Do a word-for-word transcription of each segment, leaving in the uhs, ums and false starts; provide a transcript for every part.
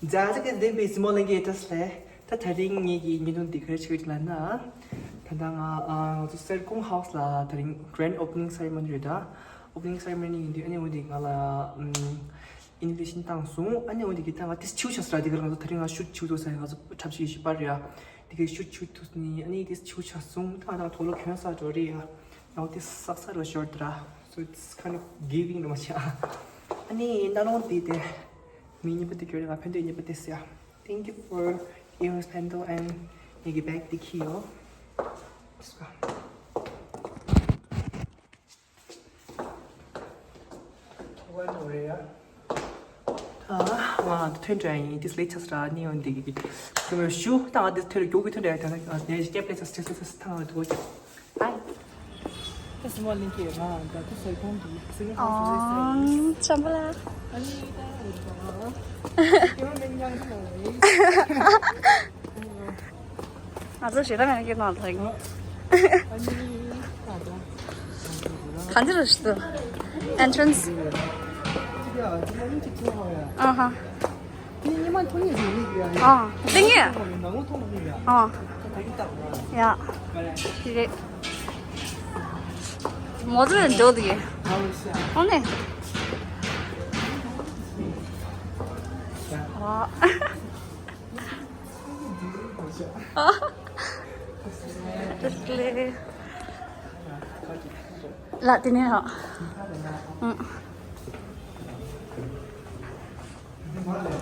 ཛ་ཛ་གི་ལྡན་པའི་སི་མོ་ལིང་གི་ཏས་ལེ། ད་དེ་རིང་ངེད་ཀྱི་བརྙན་ཐུང་འདི་ག་རེ་བྱེད་ཀྱི་ལབ་ན། ད་ལྟ་ང་ཨ་ང་ཚོ་སེར་ཀོང་ཧའུ་སི་ལ་དེ་རིང་grand opening ceremony རེད་ད། opening ceremony ཡིན་དུས་ཨ་ནི་འོ་འདི་ང་ལ་ཨམ་invitation བཏང་སོང་། ཨ་ནི་འོ་འདི་གི་ད་ང་ཏིས་ཆིའུ་ཆ་སོ་ར། འདི་ག་ང་ཚོ་དེ་རིང་ང་ཤུ་ཆིའུ་ཐུག་ས། ང་ཚོ་འཁྲབ་ཆུ་ཡི་ཤི་པར་རེད་ཨ། འདི་ག་ཤུ་ཆིའུ་ཐུག་ནི་ཨ་ནི་ཏིས་ཆིའུ་ཆ་སོང་། ད་ང་ད་དོ་ལོ་གྱོན་ས་འགྲོ་རེད་ཨ། ང་ཏིས་སག་ས་རོ་ཤོར་དྲ། So it's kind of giving རོ་མ་ཆ། ཨ་ནི་ན་རོང་འདི་དེ། མི་གཉིས་པ་དེ་གྱོད་རེད། ང་ཕན་ཐོགས་གཉིས་པ་དེ་སི་ཡ། Thank you for giving us ཕན་ཐོགས། and ངེད་ཀྱི་བེག་དེ་ཁྱི་ཡོ། ཨ་ང་ཐོན་འདྲ་ཡིན། དེ་སི་ལེ་ཆ་སི་ར་ནི་ཡོང་དེ་གི་ཁྱི་མོ་ཞུ། ད་ང་དེ་ཐོན་རྒྱུག་གི་ཐོན་འདྲ་ཡིན། ད་ནས་སྐྱེ་པེ་ཆ་སི་ཏེ་སི་ཏེ་སི་ཐང་ལ་དུ་གོ་ཀྱང་། Hi. ད་སི་མོ་ལིང་གི་ང་ད་དུ་སེར་ཀོང་གི་སི་ནི་ཧོ་སི་ལེ་སེ། ཨང་ཆམ་པ་ལ། ཨ་ནི་ད་འོ་ད། ཡོ་མེ་ཉང་གི་ལ་ལེ། ང་ཚོ་ཞེ་དྲག་མེད་ཀྱི་ནང་ལ་ཡིན། ཨ་ནི་ད་ད། གང་ཅི་རེད་ཤི་ཏུ། Entrance. ཨ་ཧ། ཨ། ལེགས་ཉེས། ཨ། ཡ། དེ་རེད། མོ་ཚོ་ཡང་འཇོག་འདུག་གས། ཨོ་ནེ། ཨ། ཨ། ལ་དེ་ནས་ཨ། ཨུ།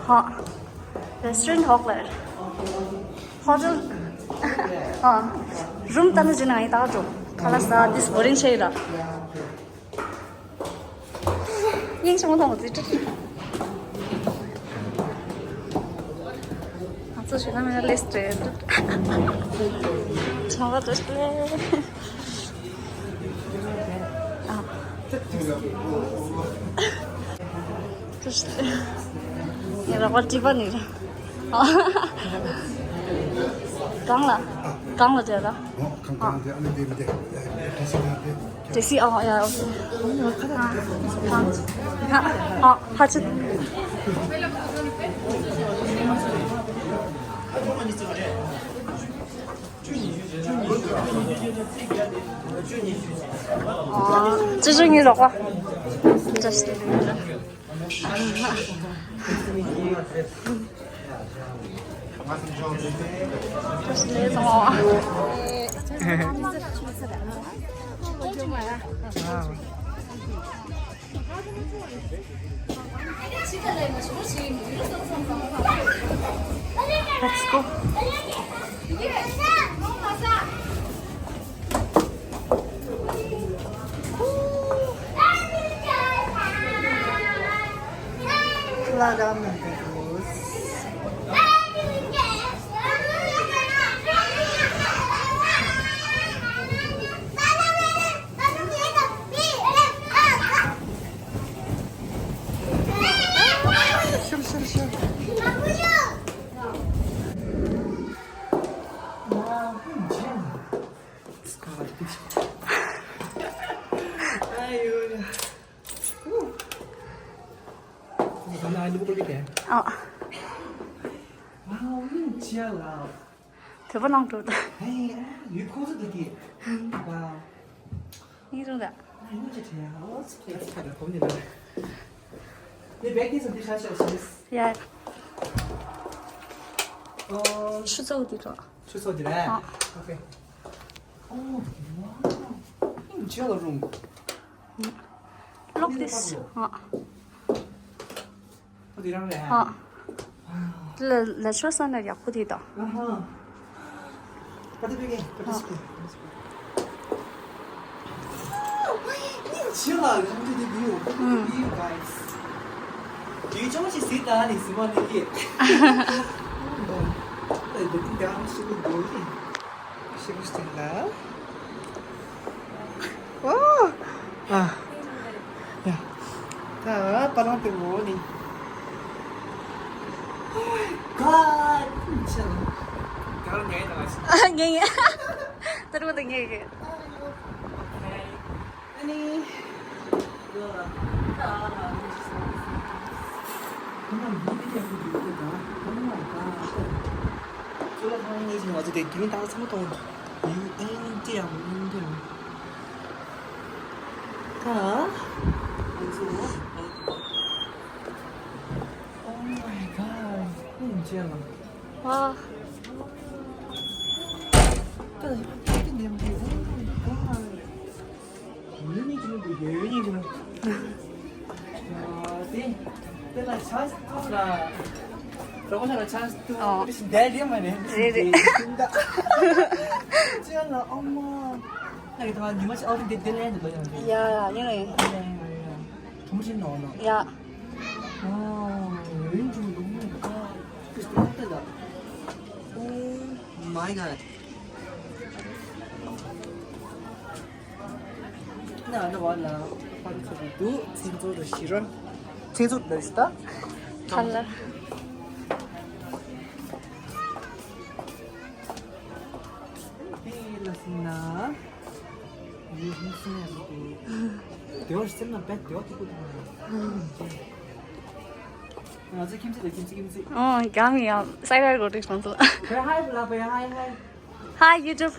ཧ། Restaurant ཧོག་ལར། Hotel། ཨ། རུམ་ད་ནི་ཇི་ན་ཡི་ད་འགྲོ། ཁ་ལ་ས་this boring ཆེ་ཡི་ར། སྙིང་རྗེ་མོ་མཐོང་བ་ཙི་ཙི། ང་ཚོ་ཞུ་ན་མེད་ན་ལེས་ཏྲེ། ཆང་བ་ཏྲེ་ཏྲེ། ཨ། ཏྲེ་ཏྲེ། ངས་རོགས་པ་ཀྲི་པ་ནི་ར། གང་ལ། གང་ལ་བྲེལ་ལ། ཨོ། གང་གང་དེ་ཨ་ནི་དེ་མི་དེ། དྲི་སི་ཨ་ཡ། ཨོ་ཧ་ཧ་ཧ་ཧ་ཧ་ཧ་ཧ་ཧ་ཧ་ཧ། ཨ། ཅི་ཅི་ངའི་རོགས་པ། Just Let's go. Sure, sure, sure. Wow, good job. Let's go. Ayo. ཨ། Wow, good job. དོད་པ་ནང་འགྲོ་ད། Hey, you close it again. Wow. ཡིན་རུང་ད། ཨ་ཡིན་ཅི་ཆེ་ཡ། ཨོ་ཙི་ཙི་ཁ་ད་གོམ་ནི་ལ། ནི་བེག་ཏིས་འདི་ཤ་ཤ་ཤ། ཡ། ཨོ། ཆུ་ཚོད་འདི་རོ། ཆུ་ཚོད་འདི་རེད། ཨ། Okay. Oh, wow. ཡིན་ཅི་ལ་རུང་། Look this. ཨ། ཨ། ལ་ལ་ཆོས་ས་ན་ཡག་པོ་དེ་དང་། ཨ་ཧ། ད་དེ་བེ་གེ་ད་དེ་སྐུ། ཉིན་ཕྱི་ལ་ལམ་དུ་དེ་བིའུ་ཨུམ། View, guys. དེ་ཅོང་ཅི་སི་ད་ནི་སི་མ་ནི་ཀི། ད་དེ་ཀི་ད་ནི་སི་ཀི་དེ་ནི། ཤི་བ་སྟེ་ལ། ཨོ། ཨ། ཡ། ད་པ་ལང་དེ་ངོ་ནི། Oh my God. ཆེ་ལ། ག་རེ་ཉལ་ཡིན་ད་ང་ཞིག་ཨ། ངེ་ངེ། ད་རུང་ད་ངེ་གི། ཨ་ནི། ཁོ་ན་ཡུ་ཨེན་ཏི་ཨེམ་ཁོ་ཡུ་ཏེ་ད། ཨོ་མའི་གྷོད། ཚུར་ལ་ཐང་ངེས་ཀྱི་ང་ཚོ་དེ་དུས་ད་ཚང་མ་གཏོང་། ཡུ་ཨེན་ཏི་ཨེམ། ཡུ་ཨེན་ཏི་ཨེམ། ད། ང་ཚོ། ཨོ་མའི་གྷོད། ཨེ་ཇེ་ལ། ཨ། ད་ཡུ་ཨེན་ཏི་ཨེམ་གི། ཨོ་མའི་གྷོད། ཡུན་རིང་ཅིག་ལ་འདུག་ཡུན་རིང་ཅིག་ལ། ཡ། དེ། དེ་ལ་ཆ་ཐོག་ལ། རོགས་ལ་ཆ་ཐོག་ཨོ། རེ་ཞིག་བསྡད་ཡོད་མ་རེད། རེད་རེད། ཅི་ལ་ཨ་མ། ང་གི་ཐོག་ཉི་མ་ཞིག་ཨའུ་ཊིང་དེ་དེ་ལེན་འདུག་ཡ། ཡ་ཡ་ཡིན་ལ་ཡིན། གྲོ་མོ་ཞིག་ནོར་ནོར། ཡ། ཨ། ཡུན་ཅིག་འདུག་མི་འདུག་ག། ཨོ་མའི་གྷོད། ན་ན་བ་ན་ཕ་རི་ཚོ་དུ་ཚིག་ཚོ་ར་ཤི་ར། ཚིག་ཚོ་ར་ཤི་ད། ཁ་ལ། དེ་ལ་སི་ན། ཡུ་ཧུན་སི་ན་དུ། དེ་བར་སེམས་ན་བེད་དེ་བར་ཐུག་པོ་དུ། ང་ཚོ་ཁྱིམ་མཚེས་དང་ཁྱིམ་མཚེས་ཁྱིམ་མཚེས། ཨོ་གང་ཡང་སའི་ར་གོ་ཏིག་ང་ཚོ། བེ་ཧའི་བུ་ལ་བེ་ཧའི་ཧའི། Hi YouTube.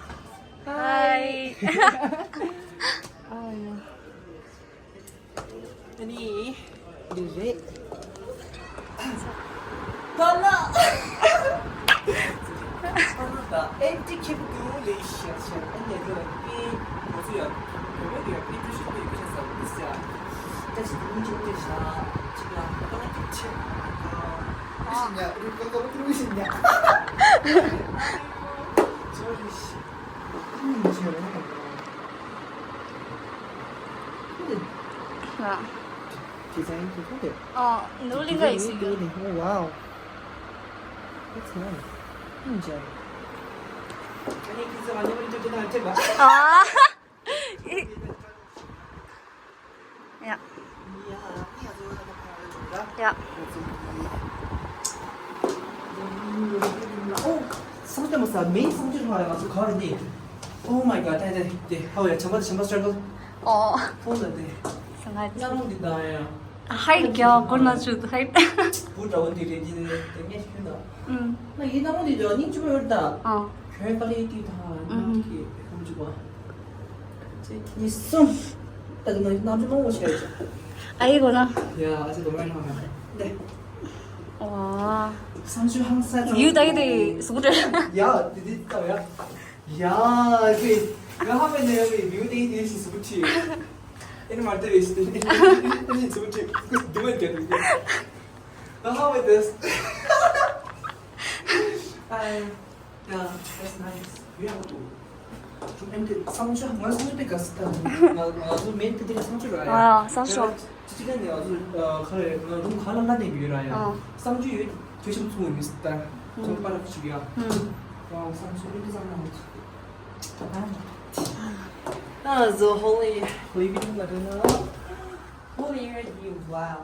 Hi. Hi. ཨ་ཡ། ཨ་ནི། འདི་རེད། པ་ལ། པ་ལ་ད་ཨེན་ཏི་ཁེབ་ཏུ་ལེ་ཤ་ཤ་ཨ་ནི་འདི་ལ་པི་ང་ཚོ་ཡ། བོད་པའི་ཡ་པི་ཏུ་ཞིག་པི་ཡ་ཤ་ས་པི་ས་ཡ། ད་ཅི་ཏུ་ཅི་ཏུ་ཤ་ཅི་ལ་ད་ཏུ་ཆེ། ཨ་ཤི་ཉ་རུ་ཀ་ཀ་རུ་ཤི་ཉ། ཅོ་རི་ཤི། ཨ་ནི་ཆེ་རེད། ཨ། Design to do that. ཨོ། ནུ་ལིང་ག་ཡིན་སྲིད་ཀྱི། Oh, wow. That's nice. ཨ། ཡ། ཡ། སང་ཉིན་མ་ས་མེ་སང་ཉིན་ཧ་ཡ་ང་ཚོ་ག་རེ་འདི། Oh my god. དེ་དེ་དེ་ཧ་ཡ་ཆམ་པ་ཆམ་པ་སི་ཊྲག་གལ། ཨོ། ཕོན་ལ་དེ། སང་ང་ཚོ། ཡ་རང་འདི་ད་ཡ། ཧའི་རྒྱ་གོར་ན་ཆུ་ཧའི། བུ་འདྲ་བོ་འདི་རེད་འདི་རེད་དེ་ངས་ཁྱོད་ད། ཨུམ། ན་ཡིན་ན་རང་འདི་ད་སྙིང་རྗེ་པོ་ཡོད་ད། ཨ། ཁྱོད་ཀ་ལེ་ཏི་ད་ཨུམ། ནང་གི་ཁམ་ཆུ་བ། གཅིག་གཉིས་གསུམ། ད་དུང་ན་ནམ་རྒྱུན་མང་པོ་བྱས་ཀྱི། ཨ་ཡི་གོ་ན། ཡ་ཨ་ཅེ་དོ་མེན་ཧ་མ་ནེ། ཝ། སང་ཞུ་ཧང་སང་ཡུ་ད་གི་དེ་སུ་རེད། ཡ་དེ་དེ་ད་ཡ། ཡ་གི། ང་ཧ་མ་ནེ་ཡ་གི་ཡུ་དེ་དེ་ཞིག་སུ་ཆི། ཨེ་ནི་མ་དེ་རེ་ཞིག་དེ་ཞིག་སུ་ཆི། དུ་མ་དེ་དེ། ང་ཧ་མ་དེ། ཨ། Yeah, that's nice. You have to. ཨེམ་དེ་སང་ཞུ་ང་སང་ཞུ་པེ་ག་སི་ད་ང་ང་ཚོ་མེད་དེ་དེ་སང་ཞུ་ར་ཡ། ཨ་སང་ཞུ། ཅི་ཅི་ཀ་ནས་ང་ཚོ་ཁ་རེ་ང་རུམ་ཁ་ལ་ལ་ནས་ཡོད་ར་ཡ། ཨ། སང་ཞུ་ཡོད་དུ་ཆུ་ཚུ་ཡོད་ད། ཚོ་པ་ར་ཞུ་ཡ། ཨ། ཨ་སང་ཞུ་ཨེམ་དེ་སང་ན་ཧོ། ཨ་ཟོ་ཧོ་ལི་ལི་བི་ཏིང་ལ་རེ་ན། ཧོ་ལི་ཡར་ཡུ་ཝའོ།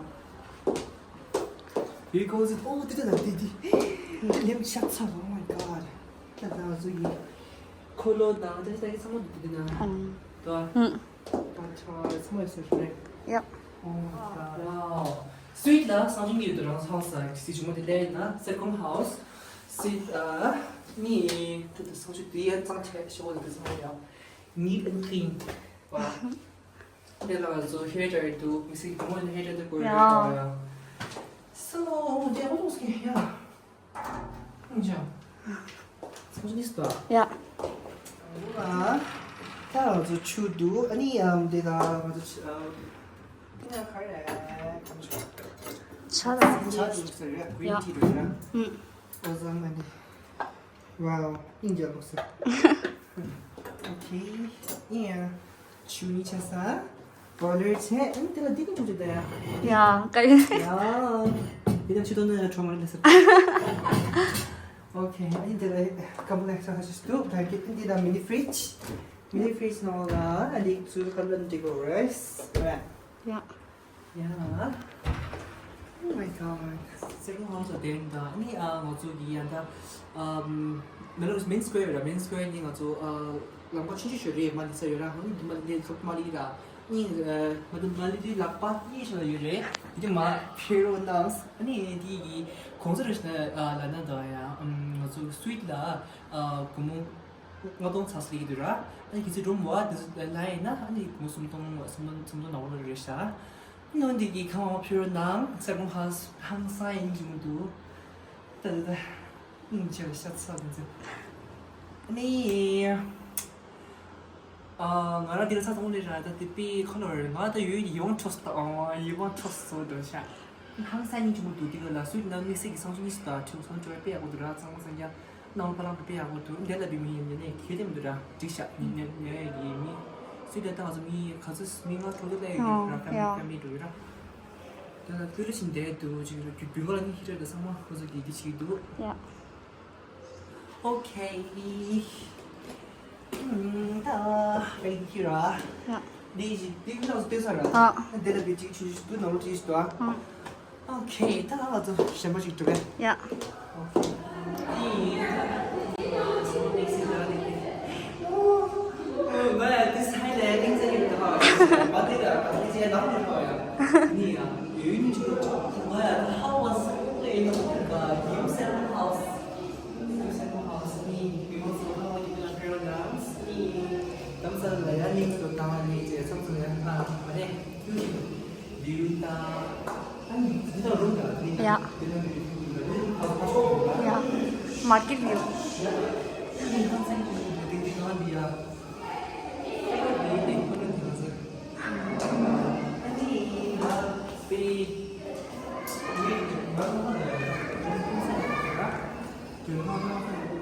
Because it all did that did it. Let me shut up. Oh my god. That was a color down. That is like someone did it now. ཨང་། ད། ཨང་། But uh, it's my sister. Yep. Oh my god. Wow. Sweet la, something you don't know how sa. Si you want to learn na, second house. Sweet uh, ni to the social media, it's not show the small. Neat and clean. Wow. དེ་ལ་ང་ཚོ་ཧེར་ཌ་རའི་ཡར་འདུག་མི་སི་གི་མོ་ནི་ཧེར་ཌ་རའི་དེ་བཀོལ་ཡོད་ཡ། ཡ། སོ་འདི་ཨོ་ཏོ་སྐེ་ཡ། ཨང་ཅང་། སོ་ནི་སྟ། ཡ། ཨ། ད་ང་ཚོ་ཆུ་འདུག་ཨ་ནི་ཡང་འདི་ལ་ང་ཚོ་ཆུ་ཨ། འདི་ན་ག་རེ་ཆ་ལ་ཆ་འདུག་ཟེར་ཡ་གི་རིན་ཊི་འདུག་ཡ། ཨུ། ཨོ་ཟང་མ་ནི། Wow, ཡིན་རྒྱལ་ལོ་སོ། Okay, yeah. ཆུ་ནི་ཆ་ས། བོ་ལེར་ཆེ། ཨ་ནི་དེ་ལ་འདི་ནི་ཆུ་ཆུ་དེ་ཡ། ཡ། ཀ་ཡི། ཡ། འདི་ལ་ཆུ་དོན་ནི་ཁྲོ་མ་ལ་སོ། Okay, ཨ་ནི་དེ་ལ་ཀམ་ལ་ཤ་ཤ་ཤ་ཏུ། Blanket འདི་ལ་mini fridge. Mini fridge ནང་ལ་ཨ་ནི་ཚུ་ཀ་ལ་འདི་གོ་རེས། ཡ། ཡ། Oh my god. སེར་ཀུང་ཧང་སོ་དེ་འདྲ་ནི་ཨ་ང་ཚོ་གི་ཡ་ད་ཨམ་མེ་ལོ་མེན་སི་ཀོ་ཝེར་ར་མེན་སི་ཀོ་ཝེར་ནི་ང་ཚོ་ཨ་ལམ་ཁ་ཆུང་ཆུང་ཞིག་རེད་མ་ནི་ས་ཡོད་ར་ཧང་ནི་དུ་མ་ལེ་ཚོགས་མ་ལི་ར་ ང་ཚོ་མ་ལི་དེ་ལག་པ་གཉིས་ཤོར་ཡོད་རེད། དེ་མ་ཕེ་རོ་ནང་ཨ་ནི་དེ་གི་གོང་ས་རེ་ཞིག་ན་ལ་ན་ད་ཡང་ང་ཚོ་སུའིད་ལ་སྒོར་མོ་ལྔ་སྟོང་ཚ་སུ་ལི་གི་འདུག་ར། ཨ་ནི་གི་ཚེ་སྒྲོམ་བ་དེ་ཚོ་ལ་ཡིན་ན་ཨ་ནི་སྒོར་མོ་སུམ་སྟོང་སུམ་སྟོང་སུམ་སྟོང་ནང་ལོགས་རེད་ཤག་ཨ་ནི་འོན་ཏེ་གི་ཁ་མ་ཕེ་རོ་ནང་སེར་ཀོང་ཧང་ཧང་སང་ཡིན་གྱི་མི་འདུག་ད་ད་ད། ཨུམ། ཆེ་བ་ཤ་ཚ་དེ་ཚོ། ཨ་ནི། ཨ། ང་རང་འདིར་ཚ་ཚ་འོང་ནས་ར་ད་དེ་པི་ཁོ་ལོ་རེད། ང་ད་ཡོད་ཡིད་དབང་འཕྲོག་སོང་། ཨ། ཡིད་དབང་འཕྲོག་སོང་འགྲོ་ཤག་ཧང་སང་ཡིན་གྱི་མི་འདུག་དེ་ག་ལ་སུའིད་ནང་དམིགས་བསལ་གྱི་སང་ཞོགས་གཉིས་སུ་དང་ཁྲིམས་སང་ཞོགས་དཔེ་ཡག་པོ་འདུག་ར། གཙང་མ་སང་རྒྱ་ནང་ལ་ཕ་ལང་དཔེ་ཡག་པོ་འདུག་འདི་ལ་བི་མི་ཡིན་ནས་ཁྱེད་དེ་མི་འདུག་ར། འགྲིག་ཤག་ཉེ་ཉེ་ཉེ་ཡ་གི་མི་སུའིད་ད་ང་ཚོ་མི་ཁ་ཚོ་མི་ལྔ་དྲུག་དེ་ལས་ཡོད་ར། ཀ་མི་ཀ་མི་འགྲོ་ཡོད་ར། ད་ལྟ་ཕུ་ལུ་ཞིག་འདས་འདུག་ཅིག་རྒྱུ་རྒྱུ་མགོ་ལ་ནི་ཧི་ཊར་དང་ཚང་མ་ཁོ་ཚོ་གིས་འདི་བྱེད་ཀྱི་འདུག་ཡ། ཨོ་ཁེ། ཨུམ། ད་བེ་ཁི་ར། ཡ། འདི་ཞིག་འདི་ཁོ་ཚོ་སྟོན་ས་ར། ཨ། འདི་ལ་བི་ཅིག་ཆུ་ཞིག་འདུག་ནང་ལོགས་ཅིག་ཞིག་འདུག་ཨ། ཨ། ཨོ་ཁེ། ད་ང་ཚོ་གཞན་པ་ཞིག་འགྲོ་གས། ཡ། ཨོ་ཁེ། ང་ཡ་དེ་སི་ཧའི་ལེ་ནིང་ཟེར་ཡོད་ད་ཧ་ཡ། མ་དེ་ལ་དེ་ཅེ་ནང་ནས་ཧ་ཡ། ནི་ཡ་ཡོད་ནི་ཅིག་ང་ཡ་how was it in the new Seven House? New Seven House ནི་we want to how you gonna feel now? ནི་དམ་ས་ལ་ཡ་ནིང་དུ་དང་ནི་ཅེ་སམ་སུ་ཡ་ཨ་མ་རེད། ཡ། མར་ཀེད་བིའུ།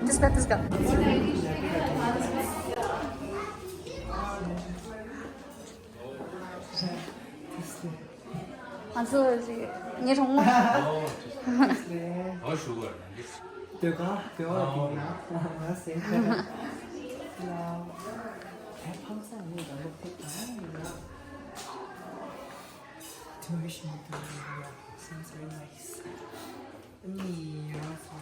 Just let this go. ང་ཚོ་ཅིག་ངའི་གྲོགས་མོ། ཨོ་ཞུ་གོ། ཟློས་གར་ཟློས་གར་ལ་དེ་ཡིན་ན་ང་ཟེར་ལ་དེ་ཕམ་ས་ངའི་རང་ལོག་ཐེབས་དང་ཡིན་ན་དེ་བའི་ཤིང་དུ་ཡིན་ན་seems very nice. ཨ་ནི་ང་རང་ཚོ་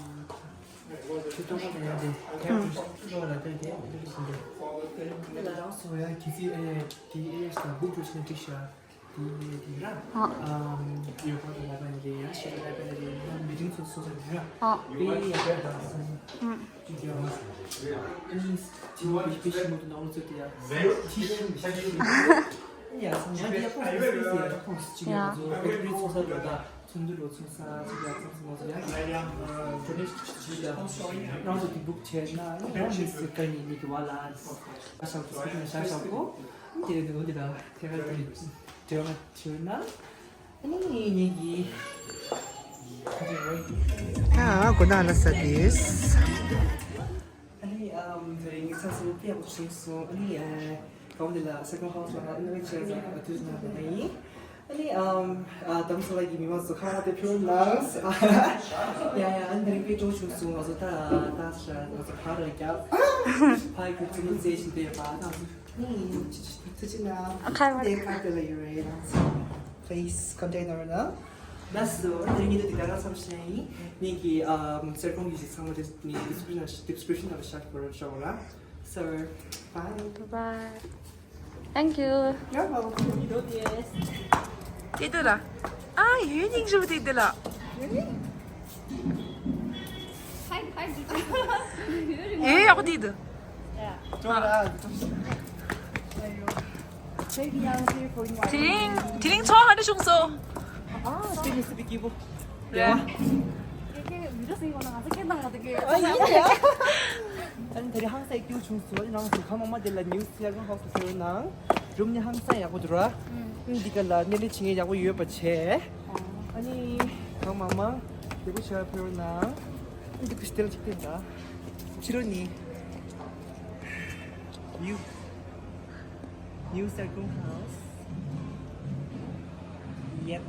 ཁྱེད་ཚོ་ལ་ཡ་དེ་ཁྱེད་ཚོ་ལ་དེ་དེ་དེ་བཞིན་དེ་ལ་རང་ཚོ་ཡ་ཁྱེད་ཚོས་ཨེ་དེ་ཨེ་ཞིག་དང་སྒུག་འགྲོ་ཕྱིན་དྲིས་ཤག་དེ་དེ་ར་ཨ་ཡོད་པ་དང་ལ་པ་ནི་རེད། ཡ་ཤེས་པ་ལ་པ་ནི་རེད། ཡ་མི་རིང་ཚོ་སོ་སོ་རེད་ར། ཨ་དེ་ཡ་དེ་དང་སོ་སོ་ཅི་དེ་ཡང་ཨ་ནི་དེ་བ་དེ་ཤི་མོ་དེ་ནང་ཚོ་དེ་ཡ་དེ་ཤི་མི་ཤི་ཤི་ཡ་ཚང་མ་དེ་ཡ་ཁོང་སོ་སོ་ཡ་ཁོང་སོ་ཅི་ཡ་ཚོ་ཁོ་རེ་ཚོ་ས་ར་ད། ཚོགས་འདུ་ལོ་ཚོགས་ས་ཅིག་ལ་ཚང་སོང་ཚོ་ཡང་ཡང་ཡང་ཁོ་ནས་ཅིག་ལ་རང་ཚོ་དེ་བུག་བྱས་ན་རང་ཞིག་སི་ཀ་ནི་ནི་གི་བ་ལ་ཤ་ཤ་ཚོ་ཤ་ཤ་ཤ་ཀོ་དེ་ནི་འོ་དེ་ལ་དེ་ག་དེ་དྲེལ་ན་དྲེལ་ན་ཨ་ནི་ངེད་ཀྱི་ཨ་གོ་ན་ལ་ས་དེས། ཨ་ནི་ཨམ་དེ་རིང་ངའི་ཚ་སུ་ཕེབས་པ་ཞིག་སོང་། ཨ་ནི་ཨ་གང་དེ་ལ་སེ་ཀོན་ཧའུ་སི་ལ་ཨ་ནི་ཆེ་ས་ཨ་དུས་ན་དེ་ཡིན། ཨ་ནི་ཨམ་ཨ་དམ་ས་ལ་གི་མི་མང་ཚོ་ཁ་བ་དེ་ཕྱོགས་ནང་ཡ་ཡ་ཨ་ནི་དེ་རིང་དཔེ་སྤྲོ་བྱུང་སོང་། ང་ཚོ་ད་ད་ས་ང་ཚོ་ཕ་ར་རྒྱབ་ཕ་གི་ཚོ་ནི་མཛེས་ཤིང་དེ་ཡོད་པ་ད་ཚོ་ནི་ཚོ་ཅི་ན་ཁ་བ་དེ་ཁ་དེ་ལ་ཡོད་རེད། ང་ཚོ་please container ན། That's the one. དེ་ཉིད་དུ་དེ་ག་རང་བསམ་ཤེས་ཡིན། ངེད་ཀྱི་ཨ་གསེར་ཀོང་གི་གཞི་ཚང་མ་དེ་ངེད་description ནང་description ནང་ལ་བཞག་པར་བྱ་བ་ལ། So, bye. Bye. Thank you. You're welcome. དེ་དུ་ལ། ཨ་ཡུན་ཡིན་ཞུ་དེ་དུ་ལ། Hi, hi, Juju. ཡུན་ཡག་དེ་དུ། Yeah. དེ་རིང་དེ་རིང་ཚོགས་ཧ་འདྲ་བྱུང་སོང་། ཨ་སྐྱེ་ནས་སྲིད་པའི་སྐྱེས་བུ། རེད། ཨ་ཡིན་ཡ། ཨ་ནི་དེ་རིང་ཧང་སང་སྐྱིད་པོ་བྱུང་སོང་། ཨ་ནི་རང་ཚོ་ཁ་མ་མ་དེ་ལ་ནིའུ་སི་ཡར་ཧང་སང་ཟེར་བའི་ནང་རུམ་ནི་ཧང་སང་ཡག་པོ་འདུག་ར། ཨ་ནི་འདི་ག་ལ་སྣེ་ལེན་བྱེད་མཁན་ཡག་པོ་ཡོད་པ་བྱས། ཨ་ནི་གང་མ་མ་ཡག་པོ་བྱས་པ་ཕེབས་རོགས་གནང་། ཨ་ནི་འདི་ག་ཞིག་དེ་ལ་ཅིག་བསྟན་ད། ཕྱི་རོལ་ནི། View. New Circle House. Yep.